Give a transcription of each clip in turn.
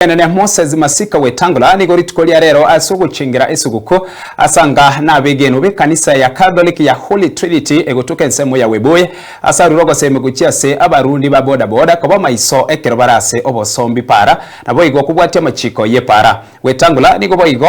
Enene Moses Masika Wetangula nigo rituko ria rero ase ogochengera esuguku asanga nabegeno b'ekanisa ya Catholic ya Holy Trinity egotoka ensemo ya Webuye ase arure ogosemi gochia ase abarundi ba boda boda koba maiso ekero bare ase obosombi para naboigo kobwatia amachiko y'epara. Wetangula nigo boigo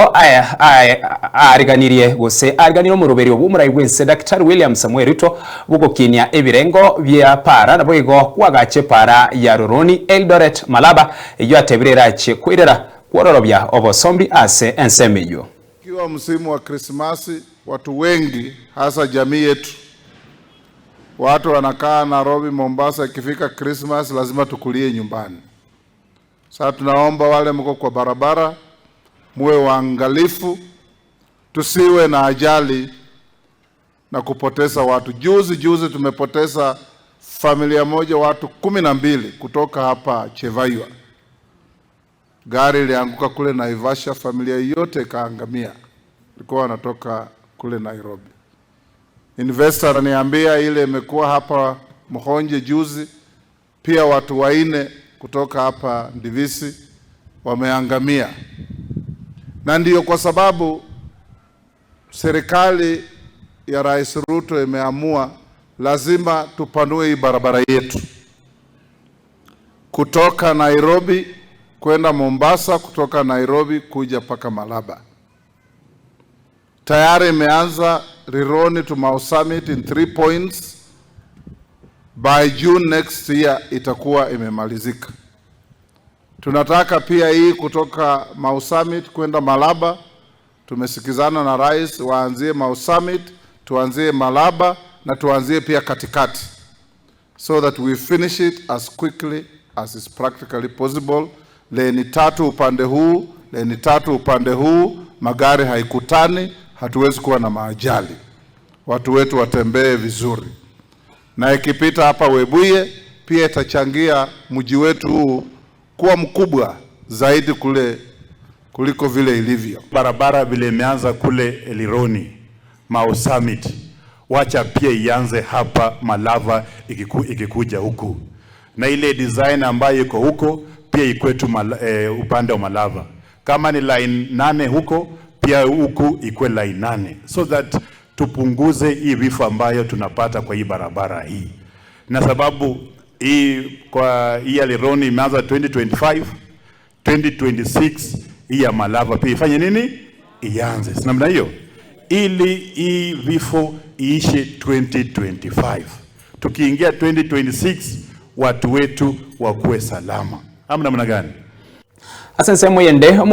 aariganirie gose aariganire omoroberio bw'omorai bw'ense Daktari William Samoei Ruto bw'ogokinia ebirengo bia para naboigo kwagacha epara ya Roroni Eldoret Malaba eyio atebire erachie koirera kwororobia obosombi ase ensemo eyio. Ikiwa msimu wa Krismasi, watu wengi hasa jamii yetu, watu wanakaa Nairobi, Mombasa, ikifika Krismas lazima tukulie nyumbani. Sasa tunaomba wale mko kwa barabara muwe waangalifu, tusiwe na ajali na kupoteza watu. Juzi juzi tumepoteza familia moja watu 12 kutoka hapa Chevaywa. Gari ilianguka kule Naivasha, familia yote ikaangamia, ilikuwa wanatoka kule Nairobi. Investor ananiambia ile imekuwa hapa Mhonje juzi, pia watu 4 kutoka hapa Ndivisi wameangamia na ndiyo kwa sababu serikali ya Rais Ruto imeamua lazima tupanue hii barabara yetu kutoka Nairobi kwenda Mombasa, kutoka Nairobi kuja mpaka Malaba. Tayari imeanza Rironi to Mau Summit in 3 points. By June next year itakuwa imemalizika. Tunataka pia hii kutoka Mau Summit kwenda Malaba. Tumesikizana na rais, waanzie Mau Summit, tuanzie Malaba na tuanzie pia katikati, so that we finish it as quickly as is practically possible. Leni tatu upande huu, leni tatu upande huu, magari haikutani, hatuwezi kuwa na maajali, watu wetu watembee vizuri. Na ikipita hapa Webuye pia itachangia mji wetu huu kuwa mkubwa zaidi kule kuliko vile ilivyo. Barabara vile imeanza kule Elironi Mau Summit, wacha pia ianze hapa Malava ikikuja huku, na ile design ambayo iko huko pia ikwetu upande wa Malava. Kama ni line 8 huko pia huku ikwe line 8, so that tupunguze hii vifo ambayo tunapata kwa hii barabara hii, na sababu hii kwa hii ya Rironi imeanza 2025 2026, hii ya Malava pia ifanye nini? Ianze, si namna hiyo, ili hii vifo iishe 2025. Tukiingia 2026 watu wetu wakuwe salama, ama namna gani? Ase ensemo eyende.